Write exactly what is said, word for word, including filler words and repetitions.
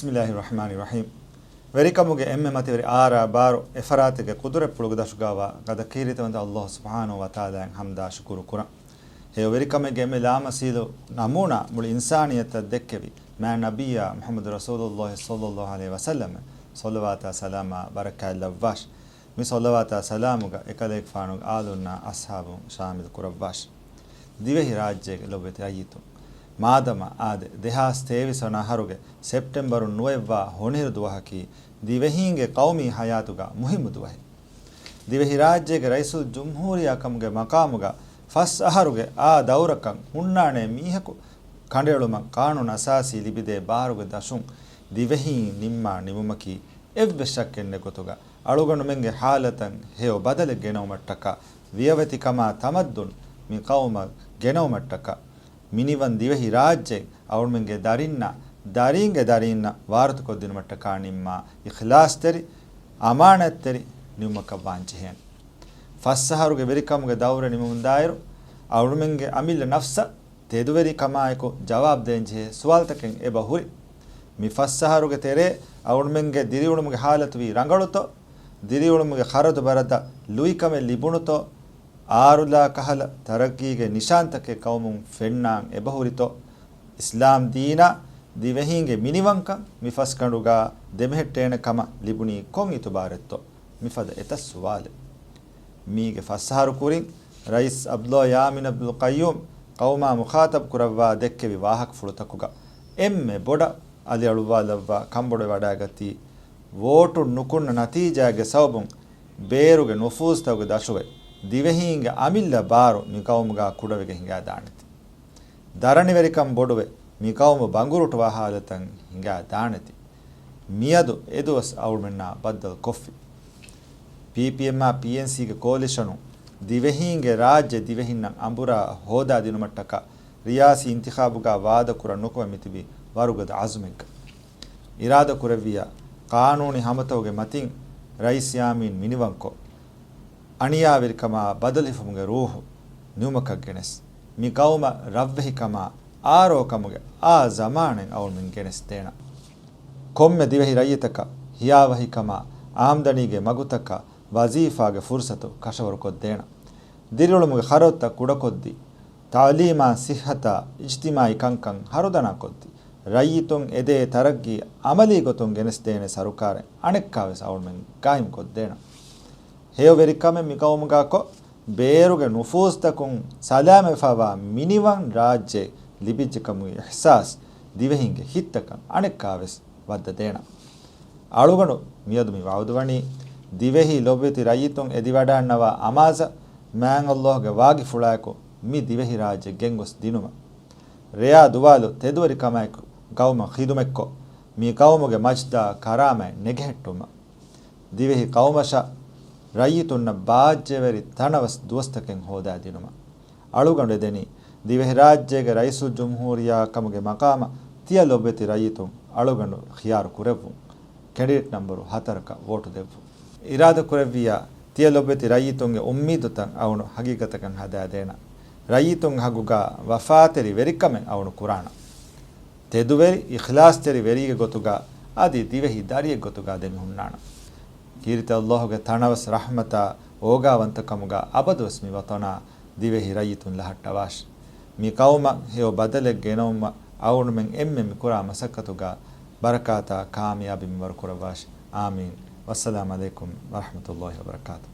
ބިސްމިއްލާހި ރަޙްމާނި ރަޙީމް. ވެރިކަމުގެ އެންމެ މަތިވެރި އާރާ ބާރު އެފަރާތެއްގެ ޤުދުރަތްޕުޅުގެ ދަށުގާވާ ގަދަ ކީރިތިވަންތަ ﷲ ސުބްޙާނަހޫ ވަތަޢާލާއަށް ޙަމްދާ ޝުކުރު ކުރަން. ހެޔޮ ވެރިކަމެއްގެ އެންމެ ލާމަސީލު ނަމޫނާ މުޅި އިންސާނިއްޔަތަށް ދެއްކެވި މާތް ނަބިއްޔާ މުޙައްމަދު ރަސޫލުﷲ ޞައްލަﷲ ޢަލައިހި ވަސައްލަމަށް ޞަލަވާތާ ސަލާމާ ބަރަކާތް ލައްވާށި. މި ޞަލަވާތާ ސަލާމުގަ އެކަލޭގެފާނުގެ އާލުންނާ އަޞްޙާބުން ޝާމިލު ކުރައްވާށި. ދިވެހި ރާއްޖޭގެ ލޮބުވެތި ރައްޔިތުން، މާދަމާ އާދެ، ދެހާސް ތޭވީސް ވަނަ އަހަރުގެ ސެޕްޓެމްބަރުން ނުވެއްވާ ހޮނިހިރު ދުވަހަކީ ދިވެހީންގެ ޤައުމީ ޙަޔާތުގަ މުހިއްމު ދުވަހެއް. ދިވެހިރާއްޖޭގެ ރައީސުލްޖުމްހޫރިއްޔާ ކަމުގެ މަޤާމުގަ ފަސް އަހަރުގެ އާ ދައުރަކަށް ހުންނާނޭ މީހަކު ކަނޑައެޅުމަށް ޤާނޫނު އަސާސީ ލިބިދޭ ބާރުގެ ދަށުން ދިވެހީން ނިންމާ ނިމުމަކީ އެއްވެސް ޝައްކެއް ނެތް ގޮތުގަ އަޅުގަނޑުމެންގެ ޙާލަތަށް ހެޔޮ ބަދަލެއް ގެނައުމަށްޓަކާ، ވިޔަވެތިކަމާ ތަމައްދުން މި ޤައުމަށް ގެނައުމަށްޓަކާ، މިނިވަން ދިވެހި ރާއްޖެ އަޅުމެންގެ ދަރިންނަށް، ދަރީންގެ ދަރީންނަށް ވާރުތުކޮށްދިނުމަށްޓަކާ ނިންމާ އިޚްލާޞްތެރި، އަމާނަތްތެރި ނިމުމަކަށް ވާންޖެހޭނެ. ފަސް އަހަރުގެ ވެރިކަމުގެ ދައުރެއް ނިމުމުންދާއިރު، އަޅުމެންގެ އަމިއްލަ ނަފްސަށް ތެދުވެރިކަމާއެކު ޖަވާބު ދޭންޖެހޭ ސުވާލުތަކެއް އެބަ ހުރި. މި ފަސް އަހަރުގެ ތެރޭ އަޅުމެންގެ ދިރިއުޅުމުގެ ޙާލަތު ވީ ރަނގަޅުތޯ؟ ދިރިއުޅުމުގެ ޚަރަދު ބަރަދަށް ލުއިކަމެއް ލިބުނުތޯ؟ އާރުލާ ކަހަލަ ތަރައްގީގެ ނިޝާންތަކެއް ޤައުމުން ފެންނާން އެބަހުރިތޯ؟ އިސްލާމް ދީނާ ދިވެހީންގެ މިނިވަންކަން މި ފަސްގަނޑުގަ ދެމެހެއްޓޭނެ ކަމަށް ލިބުނީ ކޮން އިތުބާރެއްތޯ؟ މިފަދަ އެތައް ސުވާލެއް. މީގެ ފަސް އަހަރު ކުރިން ރައީސް ޢަބްދުﷲ ޔާމީން ޢަބްދުލް ޤައްޔޫމް ޤައުމާ މުޚާޠަބު ކުރައްވާ ދެއްކެވި ވާހަކަފުޅުތަކުގަ އެންމެ ބޮޑަށް އަލިއަޅުއްވާލައްވާ ކަންބޮޑުވެވަޑައިގަތީ، ވޯޓުން ނުކުންނަ ނަތީޖާގެ ސަބަބުން ބޭރުގެ ނުފޫޒުތަކުގެ ދަށުގައި ދިވެހީންގެ އަމިއްލަ ބާރު މި ޤައުމުގަ ކުޑަވެގެން ހިނގާދާނެތީ. ދަރަނިވެރިކަން ބޮޑުވެ، މި ޤައުމު ބަނގުރޫޓުވާ ޙާލަތަށް ހިނގާދާނެތީ. މިއަދު އެދުވަސް އަޅުމެންނާ ބައްދަލުކޮށްފި. ޕީޕީއެމްއާ ޕީއެންސީގެ ކޯލިޝަނުން ދިވެހީންގެ ރާއްޖެ ދިވެހިންނަށް އަނބުރާ ހޯދާދިނުމަށްޓަކާ ރިޔާސީ އިންތިޚާބުގަ ވާދަކުރަން ނުކުމެ މިތިބީ ވަރުގަދަ ޢަޒުމެއްގަ. އިރާދަކުރެއްވިއްޔާ، ޤާނޫނީ ހަމަތަކުގެ މަތިން ރައީސް ޔާމީން މިނިވަންކޮށް، އަނިޔާވެރިކަމާ ބަދަލުހިފުމުގެ ރޫޙު ނިމުމަކަށް ގެނެސް، މި ޤައުމަށް ރަށްވެހިކަމާ އާރޯކަމުގެ އާ ޒަމާނެއް އަޅުމެން ގެނެސްދޭނަން. ކޮންމެ ދިވެހި ރައްޔިތަކަށް ހިޔާވަހިކަމާ އާމްދަނީގެ މަގުތަކާ ވަޒީފާގެ ފުރުޞަތު ކަށަވަރުކޮށްދޭނަން. ދިރިއުޅުމުގެ ޚަރަދުތައް ކުޑަކޮށްދީ، ތަޢުލީމާ ޞިއްޙަތާ އިޖްތިމާޢީ ކަންކަން ހަރުދަނާކޮށްދީ، ރައްޔިތުން އެދޭ ތަރައްގީ ޢަމަލީ ގޮތުން ގެނެސްދޭނެ ސަރުކާރެއް އަނެއްކާވެސް އަޅުމެން ޤާއިމްކޮށްދޭނަން. ހެޔޮވެރިކަމެއް މި ޤައުމުގަ ކޮށް، ބޭރުގެ ނުފޫޒުތަކުން ސަލާމަތްވެފައިވާ މިނިވަން ރާއްޖެ ލިބިއްޖެކަމުގެ އިޙްސާސް ދިވެހިންގެ ހިތްތަކަށް އަނެއްކާވެސް ވައްދަދޭނަން. އަޅުގަނޑު މިއަދު މި ވަޢުދުވަނީ، ދިވެހި ލޮބުވެތި ރައްޔިތުން އެދިވަޑައިންނަވާ އަމާޒަށް މާތް ﷲގެ ވާގިފުޅާއެކު މި ދިވެހި ރާއްޖެ ގެންގޮސް ދިނުމަށް. ރެޔާ ދުވާލު ތެދުވެރިކަމާއެކު ޤައުމަށް ޚިދުމަތްކޮށް، މި ޤައުމުގެ މަޖްދާ ކަރާމާތް ނެގެހެއްޓުމަށް. ދިވެހި ޤައުމަށާ ރައްޔިތުންނަށް ބާއްޖަވެރި ތަނަވަސް ދުވަސްތަކެއް ހޯދާދިނުމަށް. އަޅުގަނޑު އެދެނީ، ދިވެހިރާއްޖޭގެ ރައީސުލްޖުމްހޫރިއްޔާ ކަމުގެ މަޤާމަށް ތިޔަ ލޮބުވެތި ރައްޔިތުން އަޅުގަނޑު ޚިޔާރު ކުރެއްވުން. ކެނޑިޑޭޓް ނަމްބަރު ހަތަރަކަށް ވޯޓު ދެއްވުން. އިރާދަކުރެއްވިއްޔާ، ތިޔަ ލޮބުވެތި ރައްޔިތުންގެ އުއްމީދުތައް އަޅުގަނޑު ހަގީގަތަކަށް ހަދާދޭނަން. ރައްޔިތުންގެ ހައްގުގަ ވަފާތެރި ވެރިކަމެއް އަޅުގަނޑު ކުރާނަން. ތެދުވެރި، އިޚްލާޞްތެރި ވެރިއެއްގެ ގޮތުގަ އަދި ދިވެހި ދަރިއެއްގެ ގޮތުގަ ދެމިހުންނާނަން. ކީރިތި ﷲގެ ތަނަވަސް ރަޙްމަތާ އޯގާވަންތަކަމުގަ އަބަދުވެސް މި ވަޠަނާ ދިވެހި ރައްޔިތުން ލަހައްޓަވާށި. މި ޤައުމަށް ހެޔޮ ބަދަލެއް ގެނައުމަށް އަޅުގަނޑުމެން އެންމެ މި ކުރާ މަސައްކަތުގަ ބަރަކާތާ ކާމިޔާބީ މިންވަރު ކުރައްވާށި. އާމީން. ވައްސަލާމް ޢަލައިކުމް ވަރަޙްމަތުﷲ ވަބަރަކާތު.